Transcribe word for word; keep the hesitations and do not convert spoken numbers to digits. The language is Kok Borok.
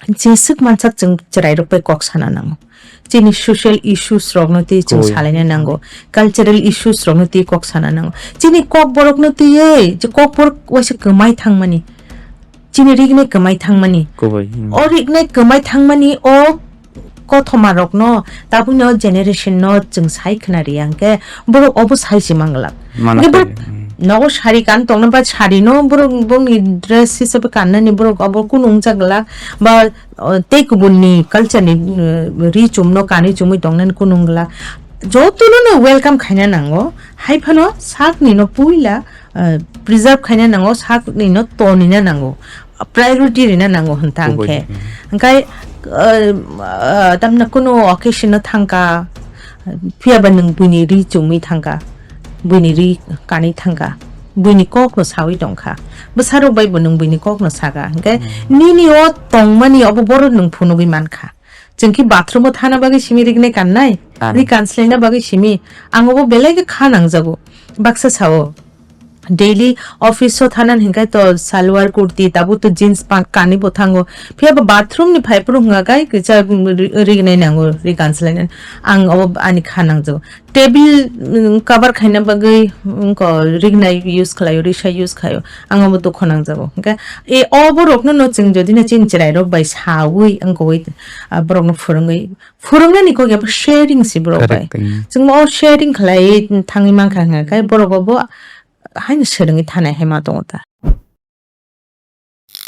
Jeswk mansak chwng chwrairok bai kok sana nango. Chini social issues rokno twi chwng Oi. salaina nango. Cultural issues rokno twi kok sana nango. Chini kokborokno twiwi je kokborok waisa kwmai thangmani. Chini rignai kwmai thangmani. Kubui, hmm. O rignai kwmai thangmani o kothomarokno tabukni o generation no chwng sai khna riya hwnkhe borok obo sai se manglak. Mana Hwnkhe borok twi, hmm. nogo sari kan tongna ba sari no borok bongni dress hisabe kannani borok obo kunu wngjaglak ba, o, tei kubunni culture ni, uh, ri chumno kanwi chumwi tongnani kunu wngla. Jotono no welcome khaina nango. Hai phano sakni no puila, uh, preserve khaina nango, sakni no tonina nango. Priority rina nango hwnta Kubui. hwnkhe. Hwnkhe, uh, uh, tamna kunu occasion no thangka, phiya ba nwng buini ri chumwi thangka, buini ri kanwi thangka, buini kok no sawi tongkha. Bwsarok bai bo nwng buini kok no saka. Hwnkhe Hmm. nini o tongmani obo borok nwng phunugwi mankha. Chwng khe bathroom o thana bagwi simi rignai kannai, Ano. ri kanslaina bagwi simi. Ang obo belai khe kha nangjago. Baksa sao. Daily office o thana hwnkhe to salwar kurti, tabuk to jeans pant kanwi bo thango. Phiya ba bathroom ni phai phuru hwnka kai kisa ri-, rignai nango, ri kanslainani. Ang obo ani kha nangjago. Table, mm, cover khaina bagwi, mm, ko rignai use khlaio, risa use khaio. Ang obo dukho nangjago. Hwnkhe e obo rokno no chwng jodi na chini chwrai rok bai sawi, wngkoi, ah, borok no phwrwngwi, phwrwngnani kok ya bo sharing si borok bai. Correct, mm. Chwng o sharing khlai thangwi mankha hwnkhe borok obo haino swrwngwi thanai hai ma tongo ta.